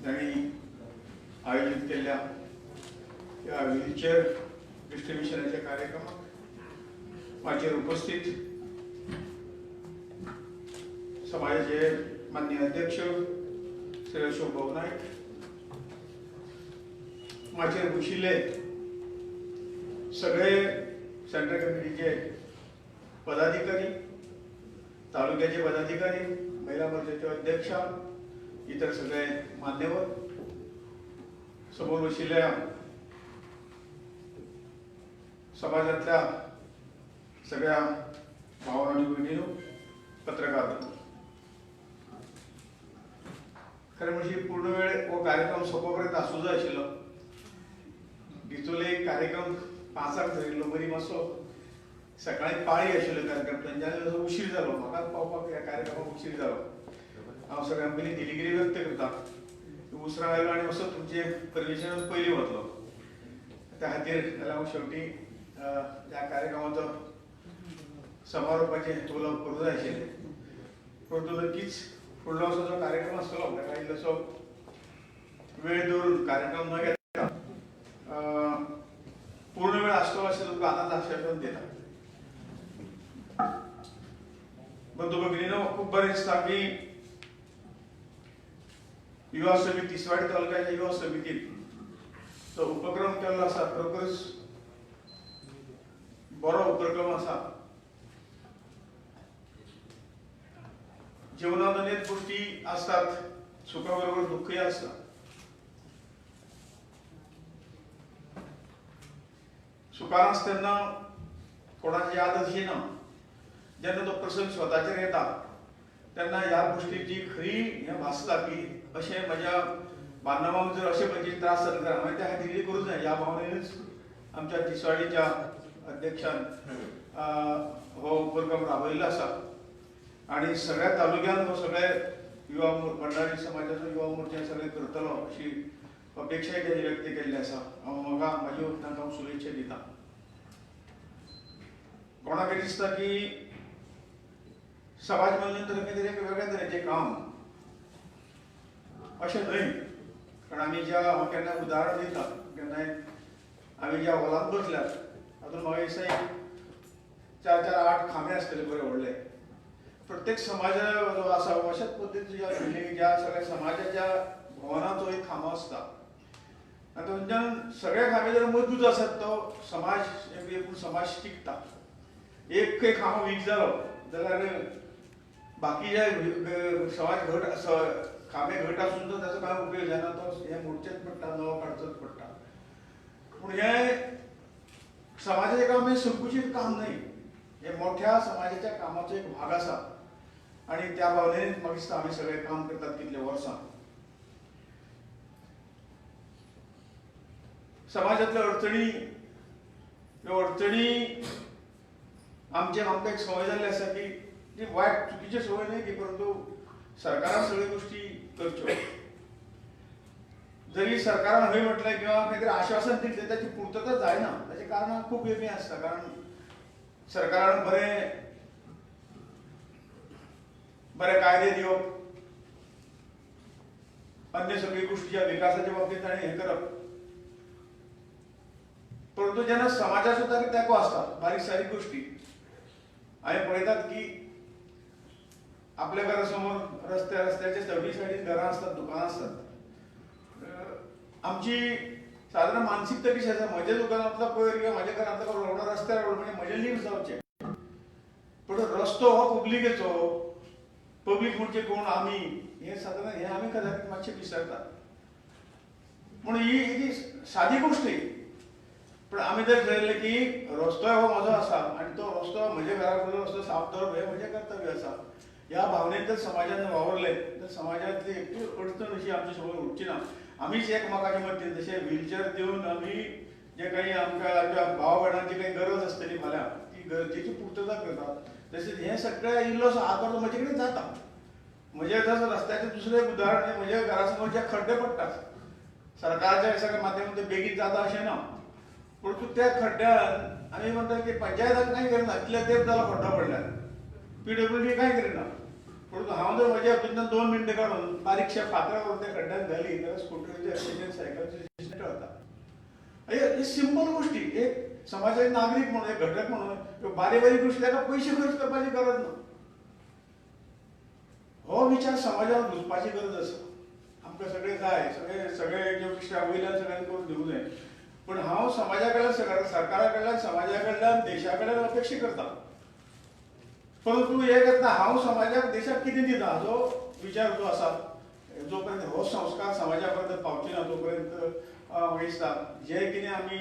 जांणी आयोजीत केल्ल्या ह्या व्हीलचेअर डिस्ट्रिब्युशनाच्या कार्यक्रमाक माचयेर उपस्थित समाजाचे माननीय अध्यक्ष श्री अशोक भाऊ नायक, माचयेर बशिल्ले सगळे सेंट्रल कमिटीचे पदाधिकारी, तालुक्याचे पदाधिकारी, महिला मोर्चाचे अध्यक्ष, इतर सगळे मान्यवर, समोर बशिल्ल्या समाजातल्या सगळ्या भावांनो आणि भयणींनो, पत्रकार, खरें म्हणजे पूर्ण वेळ हो कार्यक्रम सोंपा पर्यंत आसूं जाय आशिल्लो. डिचोले कार्यक्रम 5 धरिल्लो, बरी मातसो सकाळी पाळी आशिल्लो कार्यक्रम, तेंच्यानी मातसो उशीर जालो, म्हाकाच पावपाक ह्या कार्यक्रमाक उशीर जालो. हांव सगळ्यां पयलीं दिलगिरी व्यक्त करता, उसरां आयलो आनी मातसो तुमचे परमिशनान पयलीं वतलो, त्या खातीर जाल्यार हांव शेवटी ह्या कार्यक्रमाचो समारोपाचें उलोवप करूं जाय आशिल्लें. परंतु नक्कीच फुडलो असो जो कार्यक्रम आसतलो ताका इल्लोसो वेळ दवरून कार्यक्रम न घेता पूर्ण वेळ आसतलो अशें तुमकां आतांच आश्वासन दिता. बंधू भगिनीनो, खूब बरें दिसता की युवा समिती तिसवाडी तालुक्याच्या युवा समितीन जो उपक्रम केल्लो आसा, खरोखरच बरो उपक्रम आसा. जीवनात अनेक गोष्टी असतात, सुखाबरोबर दुःखही असतात. सुखान आसतना कोणाची यादच येना, जेन्ना तो प्रसंग स्वताचेर येता तेन्ना ह्या गोष्टीची खरी हें भासता की अशें म्हज्या बांधवांक जर अशे पद्दतीन त्रास जाले जाल्यार हांवें त्या खातीर कितें करूंक जाय. ह्या भावनेनच आमच्या तिसवाडीच्या अध्यक्षान हो उपक्रम राबयल्लो आसा आनी सगळ्या तालुक्यांत हो सगळे युवा भंडारी समाजाचो युवा मोर्चा सगळे करतलो अशी अपेक्षाय तांणी व्यक्त केल्ली आसा. हांव म्हाका म्हाज्या वतीन हांव शुभेच्छा दिता. कोणाक दिसता की समाज म्हणल्यार तर कितें एक वेगळ्या तरेचें काम, अशें न्हय. कारण आमी ज्या हांव केन्ना उदाहरण दिता, केन्नाय आमी ज्या हॉलांत बसल्यात तातूंत म्हाका दिसता एक 4 4 8 खांबे आसतले बरे व्हडले. प्रत्येक समाजा जो आसा अशाच पद्दतीन ज्या बिल्डिंग ज्या सगळ्या समाजाच्या भवनाचो एक खांबो आसता आनी थंयच्यान सगळे खांबे जर मजबूत आसात तो समाज एकूण समाज टिकता. एक खांबो वीक जालो जाल्यार बाकीचे समाज घट खांबे घट आसून तो ताचो कांय उपयोग जायना, तो हें मोडचेंच पडटा, नवो काडचोच पडटा. पूण हें समाजाचें काम हें संकुचीत काम न्हय, हे मोठ्या समाजाच्या कामाचो एक भाग आसा आनी त्या भावनेन म्हाका दिसता आमी सगळे काम करतात कितले वर्सां. समाजांतल्यो अडचणी, ह्यो अडचणी आमचे आमकां एक संवय जाल्ली आसा की ती वायट चुकीची संवय न्हय की, परंतु सरकारान सगळ्यो गोष्टी करच्यो. जरी सरकारान हय म्हटलें किंवा खंय तरी आश्वासन दिलें ताची पुर्तता जायना, ताचें कारणां खूब वेगळीं आसता. कारण सरकारान बरे बरे कायदे दिवप, अन्य सगळी गोष्टीच्या विकासाच्या बाबतीत ताणें हें करप, परंतु जेन्ना समाजाचो ताका तेंको आसता बारीक सारीक गोष्टी आमी पळयतात की आपल्या घरा समोर रस्त्याच्या सगळी सायडीन घरां आसतात, दुकानां आसतात. आमची सादारण मानसिकता कशी आसा, म्हज्या दुकानांतलो कोयर किंवा म्हज्या घरांतलो कोयर व्हडलो रस्त्यार व्हडलो म्हणजे म्हजें लीव जावचें, पूण रस्तो हो पब्लिकेचो, पब्लीक म्हणजे कोण आमी, हें सादारण हें आमी कदाचित मातशें विसरतात. पूण ही सादी गोश्ट ही, पूण आमी जर ठरयलें की रस्तो हो म्हजो आसा आनी तो रस्तो म्हज्या घरा फुडलो रस्तो साफ दवरप हें म्हजें कर्तव्य आसा, ह्या भावनेन जर समाजान वावरले तर समाजांतली एकटी अडचण अशी आमच्या समोर उठची ना. आमीच एकमेकाच्या मदतीन जशें व्हीलचेअर दिवन आमी जे काही आमकां आमच्या भाव भयणांची काही गरज आसतली फाल्यां ती गरजेची पुर्तता करतात, तशेंच हें सगळें इल्लोसो हातभार म्हजे कडेन जाता. म्हजें जसं रस्त्याचें दुसरें एक उदाहरण म्हणजे म्हज्या घरा समोर जे खड्डे पडटात सरकाराच्या सगळ्या माध्यमांत ते बेगीन जाता अशें ना, पूण तूं त्या खड्ड्यान आमी म्हणटा की पंचायताक कांय करिना, इतले तेंप जालो खड्डो पडल्यार, PWD कांय करिना, पूण हांव जर म्हज्या हातूंतल्यान 2 मिनटां काडून बारीकशा फातरा व्हरून त्या खड्ड्यान घाली जाल्यार स्कुटरीचें एक्सिडंट, सायकलचें एक्सिडंट जाता. हे सिंपल गोश्टी, एक समाजाचे नागरीक म्हणून, एक घटक म्हणून ह्यो बारीक बारीक गोश्टी ताका पयशे खर्च करपाची गरज ना. हो विचार समाजान घुसपाची गरज आसा. आमकां सगळें जाय, सगळे सगळे ज्यो गोश्टी वयल्यान सगळ्यांनी करून दिवंक जाय. पूण हांव समाजा कडल्यान, सरकारा कडल्यान, समाजा कडल्यान, देशा कडल्यान अपेक्षा करता. परंतु हे करता हांव समाजाक, देशाक कितें दिता हाचो विचार जो आसा, जो पर्यंत हो संस्कार समाजा पर्यंत पावचे ना तोपर्यंत म्हाका दिसता जे कितें आमी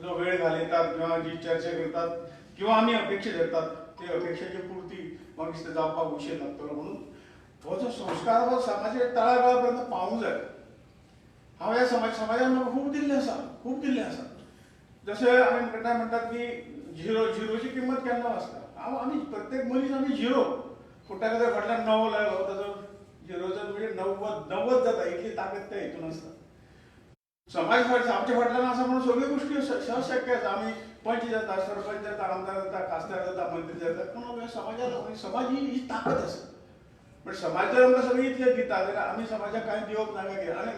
जो वेळ घालयतात किंवा जी चर्चा करतात किंवा आमी अपेक्षा धरतात ते अपेक्षेची पुर्ती म्हाका दिसता जावपाक उशीर लागतलो. म्हणून हो जो संस्कार हो समाजाच्या तळागाळा पर्यंत पावूंक जाय. हांव ह्या समाजान म्हाका खूब दिल्लें आसा, खूब दिल्लें आसा. जशें आमी केन्नाय म्हणटात की झिरोची किंमत केन्ना आसता. हांव आमी प्रत्येक मनीस आमी झिरो, पूण ताका जर फाटल्यान 9 लायलो ताजो झिरोचो म्हणजे 90 जाता, इतली ताकद त्या हितून आसता. समाज आमच्या फाटल्यान आसा म्हणून सगळ्यो गोश्टी सहज शक्य आसा. आमी पंच जाता, सरपंच जाता, आमदार जाता, खासदार जाता, मंत्री जाता, पूण समाजान समाज ही ताकद आसा. पण समाज जर आमकां सगळें इतलें दिता जाल्यार आमी समाजाक कांय दिवप ना काय कितें. आनी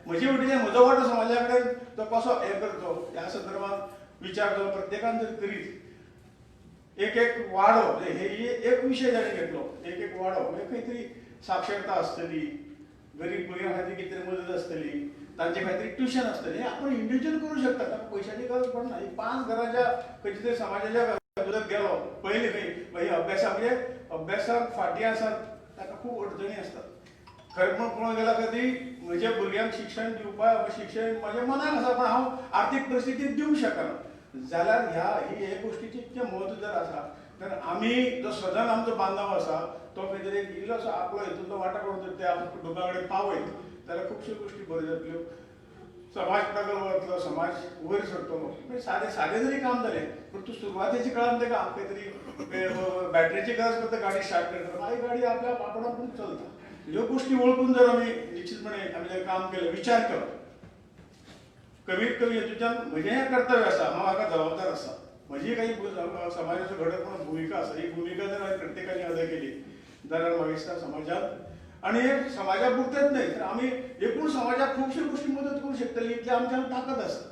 म्हजे वटेच्यान म्हजो वांटो समाजा कडेन तो कसो हें करचो ह्या संदर्भात विचार जो प्रत्येकान जर करीत, एक एक वाडो म्हणजे हे एक विशय जाणें घेतलो, एक एक वाडो म्हणजे खंय तरी साक्षरता आसतली, गरीब भुरग्यां खातीर कितें तरी मदत आसतली, तांचे खातीर ट्युशन आसतलें, हें आपण इंडिविज्युअल करूं शकता, ताका पयशांची गरज पडना. ही 5 घरांच्या खंयच्या तरी समाजाच्या घरांत गेलो पयलीं खंय मागीर अभ्यासा म्हणजे अभ्यासाक फाटीं आसात ताका खूब अडचणी आसतात. खरें म्हण पळोवंक गेल्यार खातीर म्हज्या भुरग्यांक शिक्षण दिवपाक, शिक्षण म्हज्या मनाक आसा पण हांव आर्थीक परिस्थितीक दिवंक शकना जाल्यार ह्या ही हे गोश्टीचें इतकें म्हत्व जर आसा तर आमी जो सदन आमचो बांदाव आसा तो खंय तरी एक इल्लोसो आपलो हितूंतलो वांटो करून जर त्या कुटुंबा कडेन पावयत जाल्यार खुबश्यो गोश्टी बऱ्यो जातल्यो, समाज प्रगल्भ जातलो, समाज वयर सरतलो. म्हणजे सादें सादें जरी काम जालें पूण तूं सुरवातेच्या काळान ताका खंय तरी बॅटरीची गरज पडटा, गाडी स्टार्ट करता, मागीर गाडी आपल्या आपण आपूण चलता. ह्यो गोश्टी वळखून जर आमी निश्चितपणे आमी जर काम केलें, विचार केलो, कमीत कमी हेतूच्यान म्हजें हें कर्तव्य आसा, हांव हाका जबाबदार आसा, म्हजी काही समाजाचो घटक म्हणून भुमिका आसा, ही भुमिका जर हांवें प्रत्येकाने अदा केली जाल्यार म्हाका दिसता समाजात, आनी हे समाजा पुरतेच न्हय तर आमी एकूण समाजाक खुबश्यो गोश्टी मदत करूंक शकतली इतली आमच्यान ताकद आसा.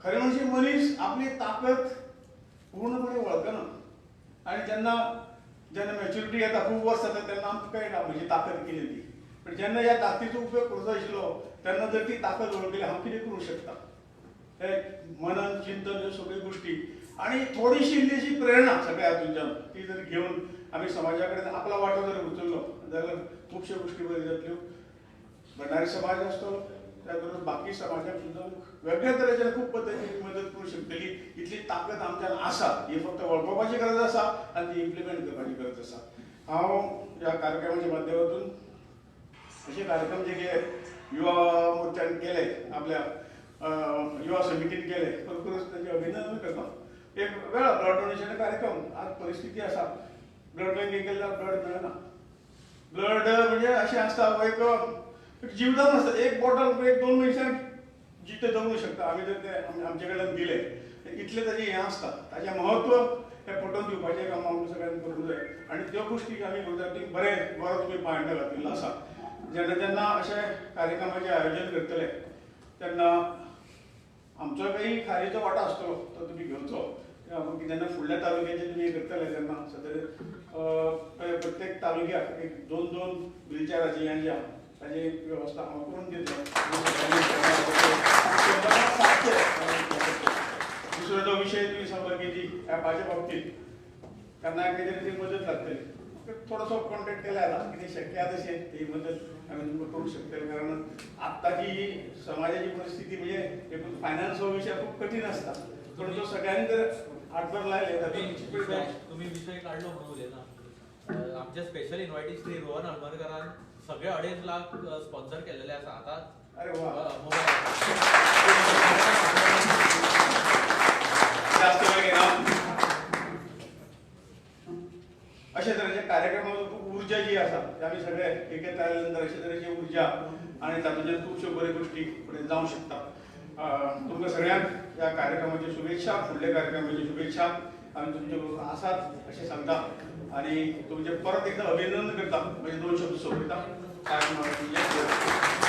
खरें म्हणजे मनीस आपली ताकद पूर्णपणे वळखना आनी जेन्ना जेन्ना मॅच्युरिटी येता, खूब वर्स जाता तेन्ना आमकां कळटा म्हजी ताकद कितें ती. पण जेन्ना ह्या ताकदीचो उपयोग करचो आशिल्लो तेन्ना जर ती ताकद वळखली हांव कितें करूंक शकता, हे मनन चिंतन ह्यो सगळ्यो गोश्टी आनी थोडीशी इल्लीशी प्रेरणा सगळ्या हातूंतल्यान ती जर घेवन आमी समाजा कडेन आपलो वांटो जर उचललो जाल्यार खुबश्यो गोश्टी बऱ्यो जातल्यो. भंडारी समाज आसतलो, त्या बरोबर बाकी समाजाक सुद्दां वेगळ्या तरेच्या खूब पद्दतीन मदत करूंक शकतली इतली ताकद आमच्यान आसा. ही फक्त वळखुपाची गरज आसा आनी ती इम्प्लिमेंट करपाची गरज आसा. हांव ह्या कार्यक्रमाच्या माध्यमातून अशे कार्यक्रम जे कितें युवा मोर्चान केले, आपल्या युवा समितीन केले, खरोखरच तांचें अभिनंदन करता. एक वेळा ब्लड डोनेशन कार्यक्रम, आज परिस्थिती आसा ब्लड बँकेक गेले जाल्यार ब्लड मेळना. ब्लड म्हणजे अशें आसता, एक जीवदान आसता, एक बॉटल एक 2 मनशांक जिते दवरूंक शकता आमी जर ते आमचे कडल्यान दिले, इतलें ताजें हें आसता. ताजें म्हत्व हें पटोवन दिवपाचें काम आमकां सगळ्यांनी करूंक जाय आनी त्यो गोश्टी आमी करूंक जाय. ती बरें बरो तुमी पायंडो घातिल्लो आसा. जेन्ना जेन्ना अशें कार्यक्रमाचें आयोजन करतले तेन्ना आमचो काही खारीचो वांटो आसतलो तो तुमी घेवचो. जेन्ना फुडल्या तालुक्याचे तुमी करतले तेन्ना सदरे प्रत्येक तालुक्याक एक 2-2 व्हीलचॅराची हें जें आहा ताजी वेवस्था हांव करून दितलो. दुसरो जो विशय तुमी सांगलो की जी ॲपाच्या बाबतीत केन्ना खंय तरी ती मदत लागतली, थोडोसो कॉन्टेक्ट केल्यार जाता, कितें शक्य आसा तशें ती मदत आमी तुमकां करूंक शकतले. कारण आत्ताची ही समाजाची परिस्थिती म्हणजे एकूण फायनान्स हो विशय खूब कठीण आसता, पूण तो सगळ्यांनी जर हातभार लायले जाल्यार. तुमी विशय काडलो म्हणून उलयना, आमचे स्पेशल इन्वायटी श्री रोहन हळमरकरान सगळे 2.5 लाख स्पॉन्सर केलेले आसा. आतां अरे वा, मोबायल जास्त वेळ घेना. अशे तरेचे कार्यक्रमाचो खूब ऊर्जा जी आसा ती आमी सगळे एकत्र आयले नंतर अशे तरेची ऊर्जा आनी तातूंतल्यान खुबश्यो बऱ्यो गोश्टी फुडें जावंक शकता. तुमकां सगळ्यांक ह्या कार्यक्रमाच्यो शुभेच्छा, फुडल्या कार्यक्रमाच्यो शुभेच्छा. आमी तुमचे बरोबर आसात अशें सांगता. आनी तुमचें परत एकदां अभिनंदन करता. म्हणजे दोन शब्द सोंपयता. काय म्हणून.